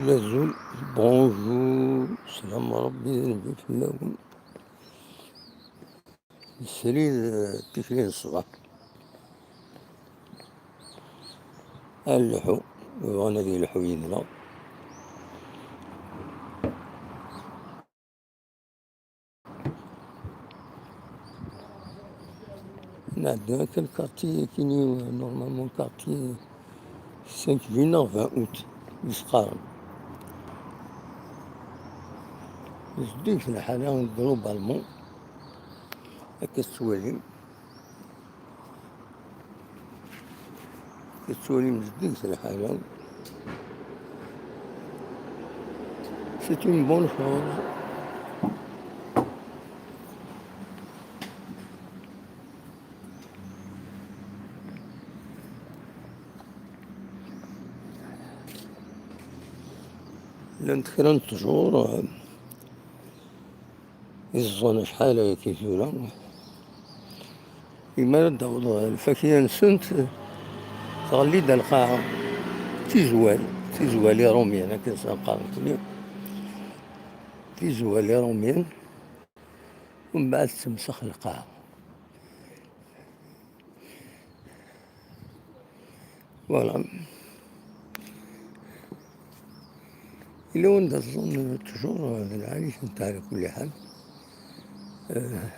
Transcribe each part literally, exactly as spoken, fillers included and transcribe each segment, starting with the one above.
Azul, bonjour, sslam n Ṛebbi d nnbi fell-awen. Srid, eh, tikli n ṣṣbeḥ. Ad nleḥḥu, bɣan ad yelḥu yid-neɣ. Nɛedda akka lkarti akini, normalement karti cinq juin neɣ vingt août, i s-qqaren. Zeddiget lḥala globalement, akka tettwalim. Tettwalim zeddiget lḥala. C'est une bonne chose. Llant kra n ttjur, eh, iẓẓan acḥal ayagi tura. Imi ara d-taweḍ lfakya-nsent, tɣelli-d lqaɛa. Tizwal, tizwal iṛumyen, akken s-qqaren fell-i. Tizwal iṛumyen, umbeɛd tettemsex lqaɛa. Voilà. Yella wanda ẓẓan toujours d lɛali-tent ɛla kulli ḥal. Eh,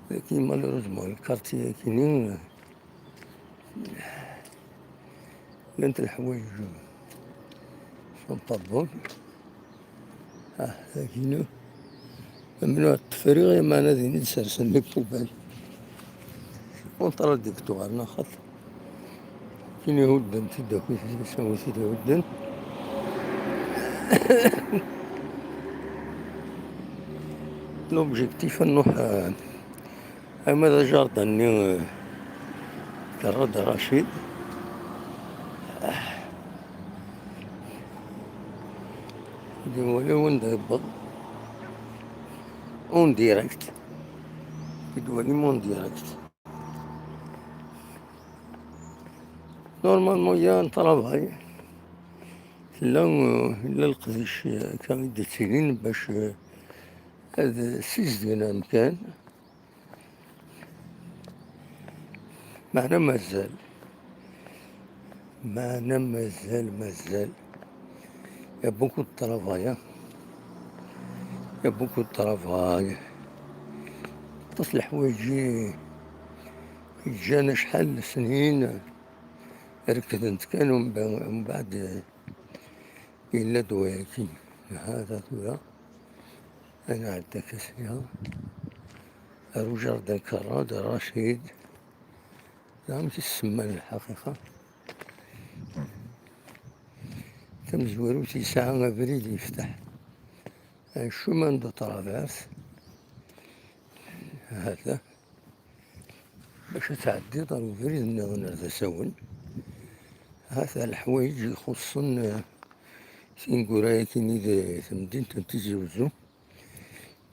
lakin malheureusement, lkarti akini, llant leḥwayeǧ sont pas bonnes. Ah, dagini. Mamnuɛ ṭṭfriɣ, yeɛni ad ini-d sersen les poubelles. Contradictoire, neɣ xaṭi. Tin ihudden, tidakit, isawit i ihudden. L'objectif, ad nruḥ, eh, ama d ajardin-nni, eh, terra-d Racid. Di wala wanda yewweḍ. En direct. Di wala en direct. Normalement, il y a un travail. Tella, eh, yella leqdic, eh, akka i d-yettilin bac, eh, ad ssizdigen amkan. Meɛna mazal. Meɛna mazal, mazal. Il y a beaucoup de travail, hein. Il y a beaucoup de travail. Aṭas leḥwayeǧ i ǧǧan acḥal n snin rekdent kan, umbe-, umbeɛd yella-d wayagi. Hada tura. Ad nɛeddi akka sya. Ar ujardin Kerrad, Racid. D amek i s-semman lḥaqiqa. Tamezwarut yesɛa abrid yefteḥ. Un chemin de traverse. Hada. Bac ad tɛeddiḍ ar ubrid nniḍen ar d asawen. Hata leḥwayeǧ ixuṣṣen, eh, tineggura-agi-nni d temdint n Tizi Uzzu.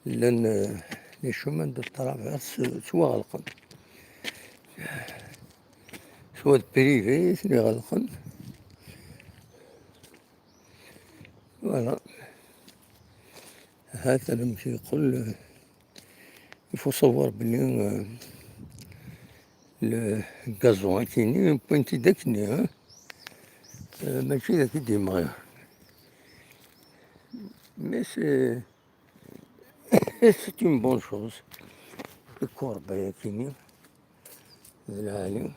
Llan, eh, les chemins de traverse, eh, ttwaɣelqen. Soit d privé i ten-iɣelqen. Voilà. Hatan amek yeqqel, eh, il faut savoir belli, eh, le gazon akini, wwin-t-id akkenni, eh. Eh, mačči d akk i d-yemɣi. Mais c'est, c'est une bonne chose. Ikurba akini, d lɛali.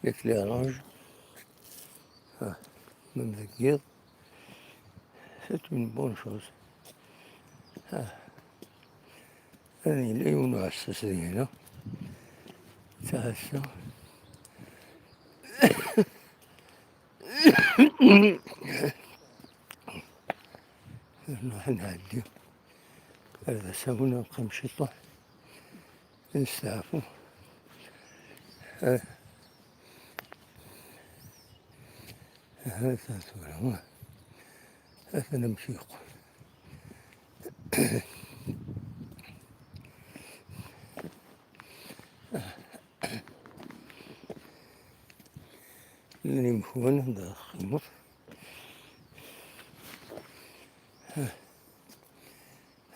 L'éclairage. Ah, même deg yiḍ. C'est une bonne chose. Ah. Ad yili yiwen uɛessas deg-neɣ. Ttɛassa. Nruḥ nɛeddi. Ar d asawen ad neqqim ciṭuḥ. Nesteɛfu. Ah. Hata tura. Hata amek yeqqel. Llan imekwan anda xeddmeɣ.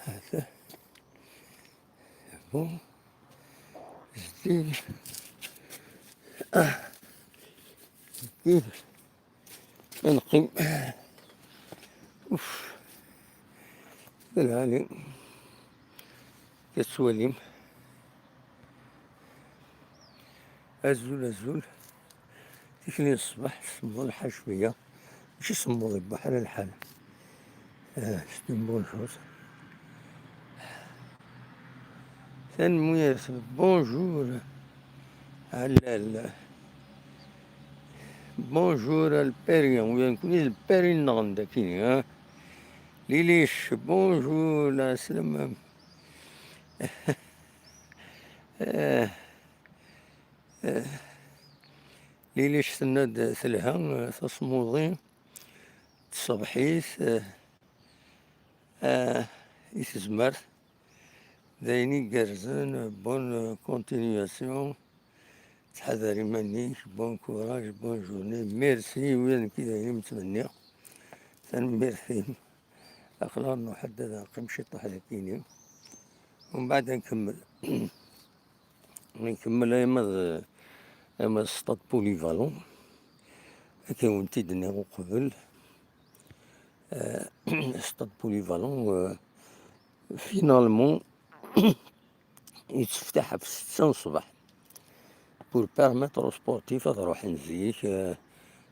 Hata. Bon. Zdid. Ah. Zdid. Ad neqqim. Uf. D lɛali. Tettwalim. Azul, azul. Tikli n ṣṣbeḥ, semmeḍ lḥal cwiya. Mačči semmeḍ, ibuḥ ara lḥal. Ah, c'est une bonne chose. Tanemmirt. Bonjour. Allal. Bonjour a Lpari. Ula d nekkni d Lpari nneɣ n dakini, ha? Lilic, bonjour, la slam. Eh, eh, Lilic tenna-d telha, eh, tasmuḍi, tṣebḥit, eh, eh, i tezmert. D ayen igerrzen, bonne continuation. Ttḥadar iman-ik, bon courage, bonne journée. Merci, ula d nekki d ayen i m-ttmenniɣ. Tanemmirt-im. Aql-aɣ nḥedded ad neqqim ciṭuḥ dakini. Umbeɛd ad nkemmel. Nkemmel ama d, ama d stade polyvalent. Akken wen-t-id-nniɣ uqbel. Euh, stade polyvalent, euh, finalement, yetteftaḥ ɣef setta n ṣṣbeḥ pour permettre aux sportifs ad ruḥen zik, euh,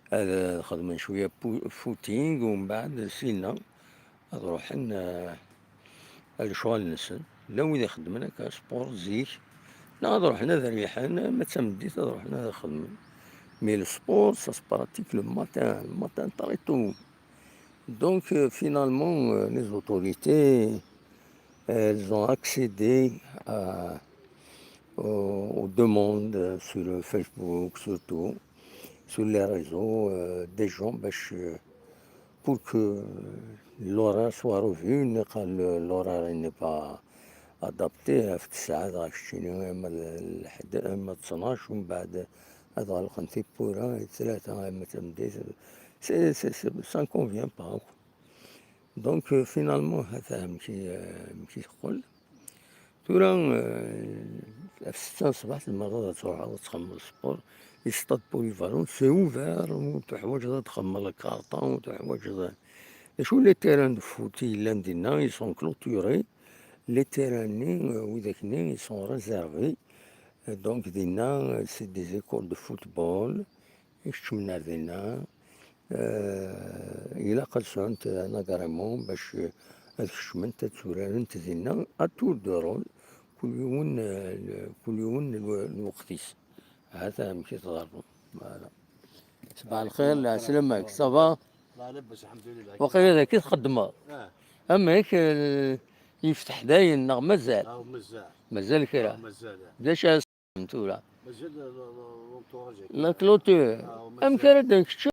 ad xedmen cwiya pu-, footing, u mbeɛd sinna ad ruḥen, euh, ar lecɣal-nsen. Llan wid ixeddmen akka sport zik, neɣ ad ruḥen ad riḥen, ma d tameddit ad ruḥen ad xedmen. Mais le sport, ça se pratique le matin, le matin très tôt. Donc, euh, finalement, euh, les autorités, elles ont accédé à, aux, aux demandes, euh, sur, euh, Facebook, surtout, sur les réseaux, euh, des gens, باش, euh, pour que, euh, l'horaire soit revu, نلقى le, l'horaire n'est pas adapté, ɣef ttesɛa, dɣa keččini, ama d lḥed, ama d ttnac, ومن بعد ad ɣelqen tiwwura, tlata, ama d tameddit. C'est, c'est, c'est, ça ne convient pas, quoi. Donc, euh, finalement, hata amek i, euh, amek i teqqel. Tura, euh, ɣef setta n ṣṣbeḥ tzemreḍ ad truḥeḍ ad txedmeḍ sport. Di stade polyvalent, c'est ouvert, ur teḥwaǧeḍ ad txedmeḍ lkarṭa, ur teḥwaǧeḍ. D acu, les terrains de foot i yellan dinna, ils sont clôturés. Les terrains-nni, euh, widak-nni, ils sont réservés. Euh, donc, dinna, euh, c'est des écoles de football. Ikeččmen ar dinna, eh, ilaq ad sɛunt un agrément باش ad kecment ad tturarent dinna, à tour de rôle, kul yiwen, eh, kul yiwen lwe-, lweqt-is. Hata amek i tḍerru. Voilà. Ṣbaḥ lxir, lɛeslama-k, ça va? Waqila dagi txeddmeḍ. Amek, eh, yefteḥ dayen neɣ mazal? Mazal kra. D acu ara s-, tura? La clôture. Amek ara d-nkeččem?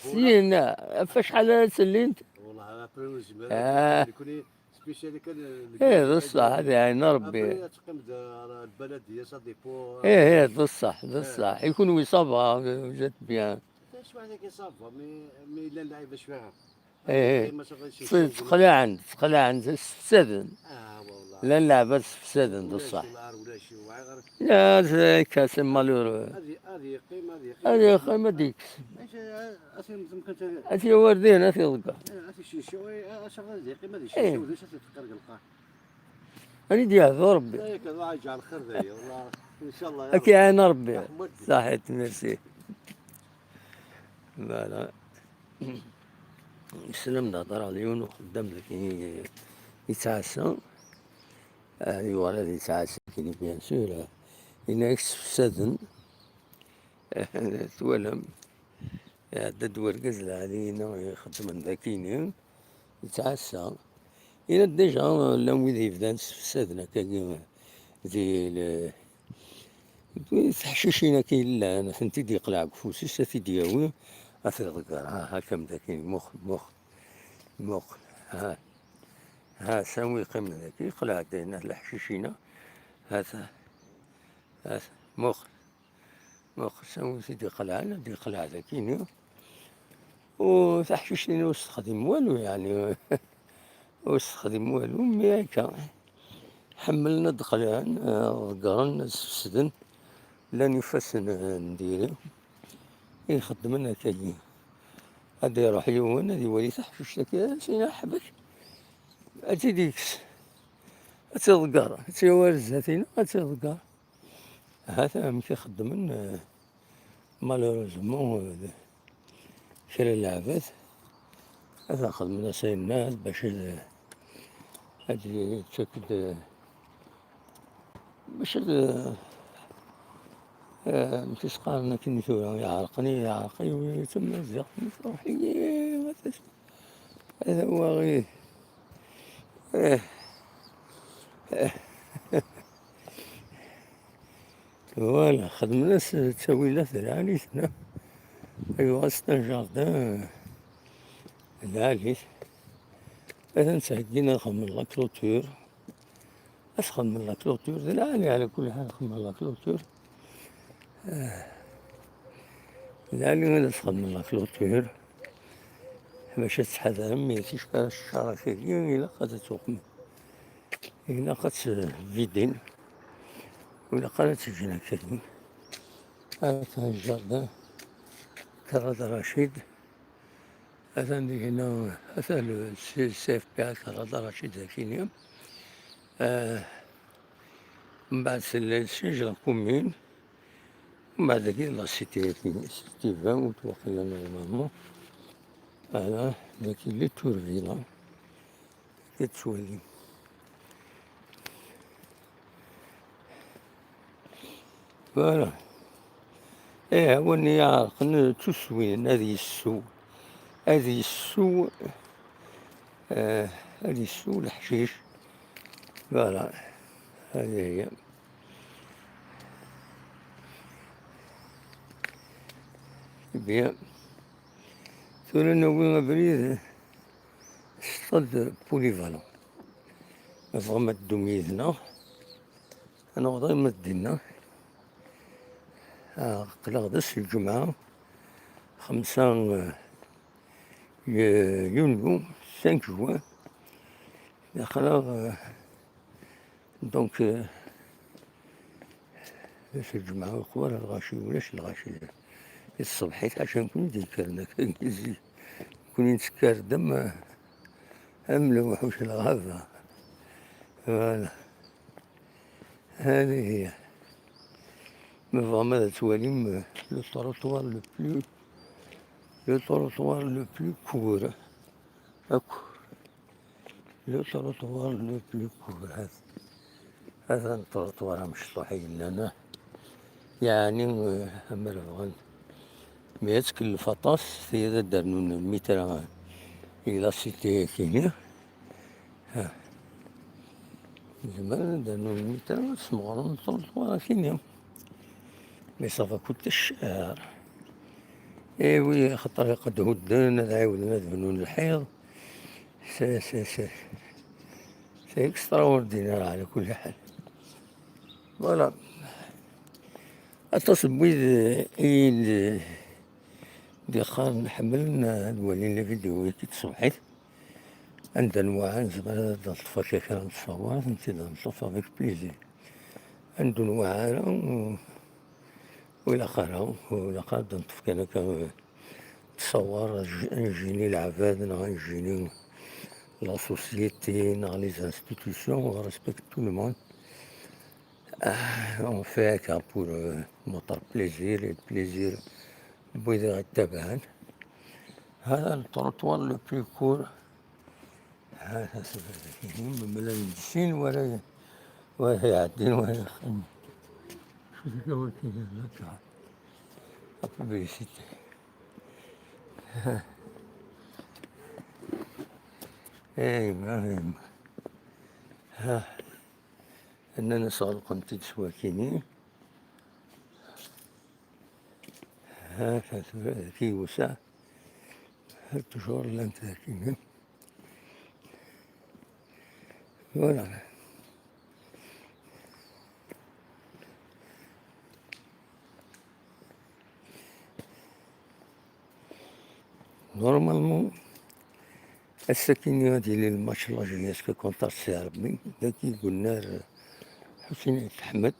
Syin, ɣef acḥal ara sellint? Ah. Eh, d ṣṣeḥ, ad iɛin Ṛebbi. Eh, eh, d ṣṣeḥ, d ṣṣeḥ. I kunwi ça va, vous êtes bien. Eh, eh. Ttqelliɛen, ttqelliɛen, ssefsaden. Llan leɛba ssefsaden, d ṣṣeḥ. La, c'est, c'est malheureux. Ad yeqqim, ad yekkes. Ad t-yawi ar din, ad t-iḍegger. Eh. Ad yi-d-yehdu Ṛebbi. Ad k-iɛin Ṛebbi. Saḥit, merci. Voilà. Sslam d-heḍṛeɣ d yiwen uxeddam dagi yettɛassa. Ah, yuɣal ad yettɛassa akini, bien sûr. Yenna-yak ssefsaden. Twalam. Iɛedda-d wergaz lɛali-ina ixeddmen dakini. Yettɛassa. Yenna-d déjà llan wid yebdan ssefsaden akkagi di le-, teḥcicin akka yellan, ad tent-id-yeqleɛ deg ufus-is, ad t-id-yawi, ad t-iḍegger. Ha, ha, kam daki, muqel, muqel, muqel. Ha, ha, sawi yeqqim daki, yeqleɛ-d ayen, leḥcicin-a. Ata, ata, muqel, muqel, s anwa i t-id-iqelɛen, ad d-iqleɛ d akini. U taḥcict-inu ur s-texdim walu, yeɛni, ur s-texdim walu, mi akka. Ḥemmlen ad d-qelɛen, eh, ḍeggren, ad sfesden. Llan ifassen, eh, n diri i ixeddmen akkagi. Ad d-iruḥ yiwen, ad iwali taḥcict-agi, ad s-yini: "Ḥbek, ad tt-id-ikkes, ad tt-iḍegger, ad tt-yawi ar zdat-ina, ad tt-iḍegger." Ahat amek i xeddmen, eh, malheureusement, eh, kra n leɛbad, ad xedmen asayennat bac ad, ad d-, ad d-, bac ad, eh, amek i s-qqaren akken i tura, iɛerqen-iyi, iɛerq-iyi tamaziɣt-nni, truḥ-iyi, ad as-, ad awaɣ-iyi. Eh, eh. Voilà, xedmen-as ttawilat d lɛali-t, ayweɣ-as un jardin d lɛali-t. Atan ttheggin ad xedmen la clôture. Ad xedmen la clôture d lɛali, ɛla kulli ḥal xedmen la clôture. Ah, d lɛali ad xedmen la clôture. Bac ad tḥadrem, mi ticka ccarat-agi, ilaq ad tt-tuqmem. Ilaq ad tt-vidin. Ur ilaq ara ad tt-ǧǧen akka-agi. Atan jardin Karad Racid. Atan dihin, atan le C-, C F P A Karad Racid akini. Eh, mbeɛd tella le siège la commune. Mbeɛd dagi la cité, cité vingt waqila normalement. Voilà, dagi les tours villa. Ad tettwalim. Voilà. Eh, win iɛerqen d tuswin, ad yessew. Ad yessew, eh, ad yessew leḥcic. Voilà. Hadi hiya. Bien. Tura nawi abrid. Stade polyvalent. Ma tebɣam ad teddum yid-neɣ, ad naweḍ arma d dinna. Ah, aql-aɣ d ass n lǧemɛa, xemsa, eh, yu-, yunyu, cinq juin. Aql-aɣ, eh, Donc, euh, ass n lǧemɛa uqbel lɣaci, ulac lɣaci i tṣebḥit, ḥaca nekkni d-yekkren akka zik. Nekkni nettekkar-d am, am lewḥuc n lɣaba. Voilà. Hadi hiya. Ma tebɣam ad twalim, euh, le trottoir le plus, le trottoir le plus court. Akk. Le trottoir le plus court, hada. Hada le trottoir amecṭuḥ i yellan, ah. Yeɛni, eh, amer bɣan. Mi ad tkellef aṭas, tiyi ad d-rnun lmitra i la cité akini. Ah. Zemren ad d-rnun lmitra, ad smeɣren le trottoir akini. Mais ça va coûter cher. Eh oui, xaṭer ilaq ad hudden, ad ɛiwden ad bnun lḥiḍ. C'est, c'est, c'est, c'est extraordinaire, ɛla kulli ḥal. Voilà. Aṭas n wid i d-, d-iqqaren ḥemmlen ad walin la vidéo-agi n tṣebḥit. Anda nwaɛa nezmer ad d-neṭṭef akka kra n ttṣawar, ad tent-id-neṭṭef avec plaisir. Anda ur nwaɛa ara, ur, ur ilaq ara, ur ilaq ara ad d-neṭṭef kan akka. Ttṣawar, ad j-, ad njini leɛbad, neɣ ad njini la société, neɣ les institutions, on respecte tout le monde. Ah, on fait ça pour, euh, notre plaisir et le plaisir n wid i ɣ-ittabaɛen. هذا le trottoir le plus court. هذا سبب. ملل الدين ولا، ولا يعدين ولا يخن. شو ذيك أول كذا؟ لا تعال. La publicité. اي ما هم. ها. اننا سغلقن تدسواكيني. ها، ها، في وسع. ها، toujours لانت ذاكيني. Voilà. Normalement, ass-akini ad yili lmatch n la J S K contre Sidi Ṛebbi, dagi i yenna Ḥusin Ayt Ḥmed.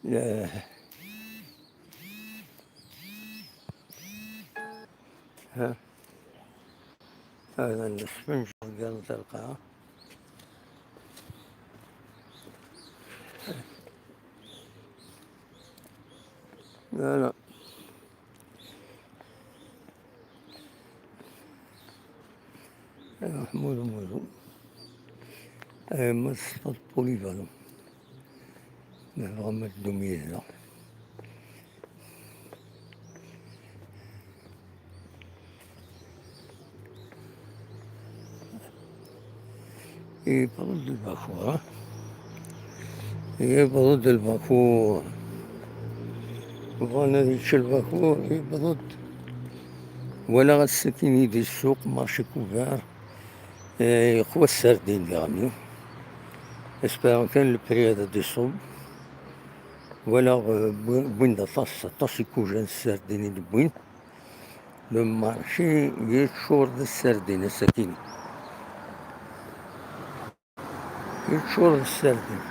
Eh, ha. Hada lesfenǧ deg talqa. Voilà. Aywa, Ḥmudu Mudu. Aywa, ma tessneḍ polyvalent. Nebɣa ma teddum yid-neɣ. Yewweḍ-d lbakur, ha? Yewweḍ-d lbakur. Bɣan ad yečč lbakur, yewweḍ-d. Walaɣ ass-akini di ssuq, marché couvert. Eh, yeqwa ssardin diɣen. Espérons kan le prix ad d-iṣub. Walaɣ, eh, wwi-, wwin-d aṭas, aṭas ikujan n ssardin i d-wwin. Le marché yeččur d ssardin ass-akini. Yeččur d ssardin.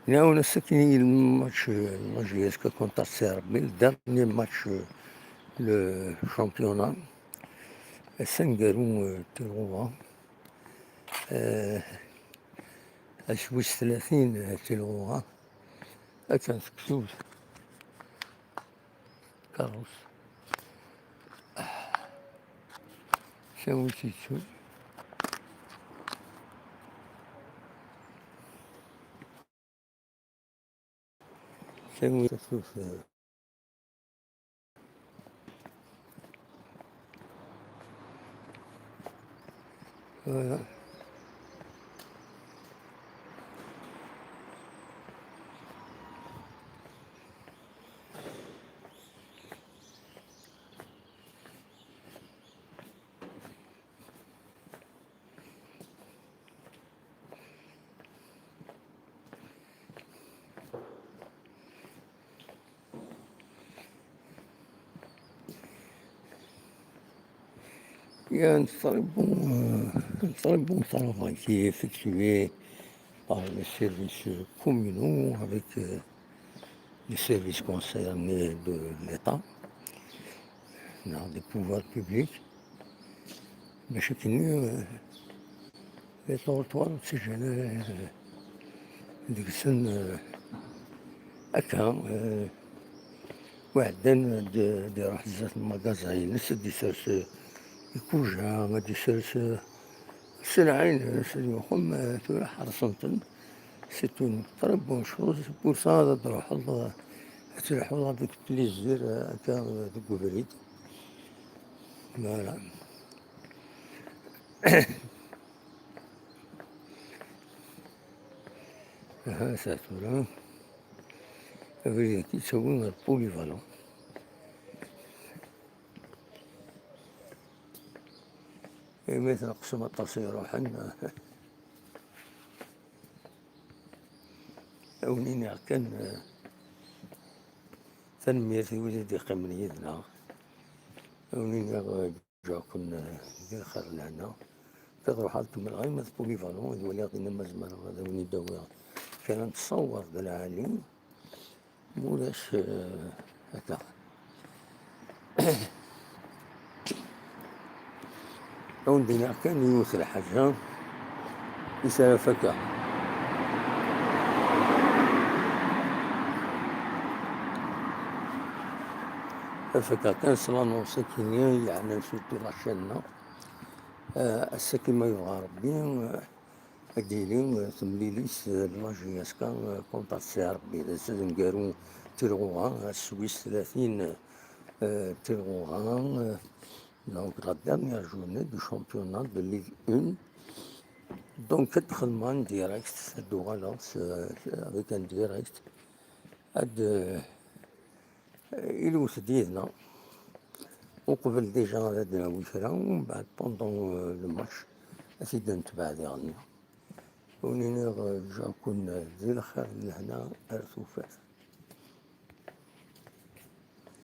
Nɛawen ass-akini lmatch, eh, la J S K contre Sidi Ṛebbi, le dernier match, eh, le championnat. Ass aneggaru, eh, Tilɣuba. Eh, ass wis tlatin, eh, Tilɣuba. Akken tektub. Carlos. Sawi-tt-id. Sawi-tt-id. Voilà. Il y a un très bon, euh, un très bon travail qui est effectué par les services communaux avec, euh, les services concernés de l'État, non, des pouvoirs publics. Bac akken, euh, les trottoirs ur ttaǧǧan ara, euh, deg-sen, euh, akka, euh, wi iɛeddan ad, ad iruḥ zdat n magaza-ines, ad d-isers, euh, ikuja, ad d-isers, euh, sselɛa-ines, ad yuxem, euh, tura ḥerṣen-ten. C'est une très bonne chose. Pour ça, ad d-truḥeḍ, euh, ad telḥuḍ avec plaisir, euh, akka, euh, deg ubrid. Voilà. Aha, sa tura. Abrid-agi yettawi ɣer Polyvalent. Imi tneqsem aṭas i iruḥen. Ad wen-iniɣ kan, eh, tanemmirt i wid i d-iqqimen yid-neɣ. Ad wen-iniɣ, eh, ǧǧuɣ-ken, eh, di lxir lehna. Ad ruḥeɣ ad kemmleɣ arma d Polyvalent, ad waliɣ dinna ma zemreɣ ad wen-id-awiɣ kra n ttṣawer d lɛali. Mulac, eh, akka. Ad wen-d-iniɣ kan yiwet lḥaǧa i s ara fakeɣ. Ad fakeɣ kan s l'annonce-agi-nni yeɛnan surtout la chaîne-a. Eh, ass-agi ma yebɣa Rebbi, eh, ad d-yili, eh, temlilit, eh, n la J S K, eh, contre Sidi Ṛebbi. D ass aneggaru Tilɣuɣa, ass wis tlatin, eh, Tilɣuɣa, eh, donc la dernière journée du championnat de Ligue un. Donc, ad xedmeɣ en direct, ad d-uɣaleɣ s, avec un direct. Ad, eh, ilewt-d yid-neɣ. Uqbel déjà ad d-nawi kra, u mbeɛd pendant, euh, le match ad t-id-netbeɛ diɣenni. Ur niniɣ, euh, déjà kun di lxir d lehna ar tufat.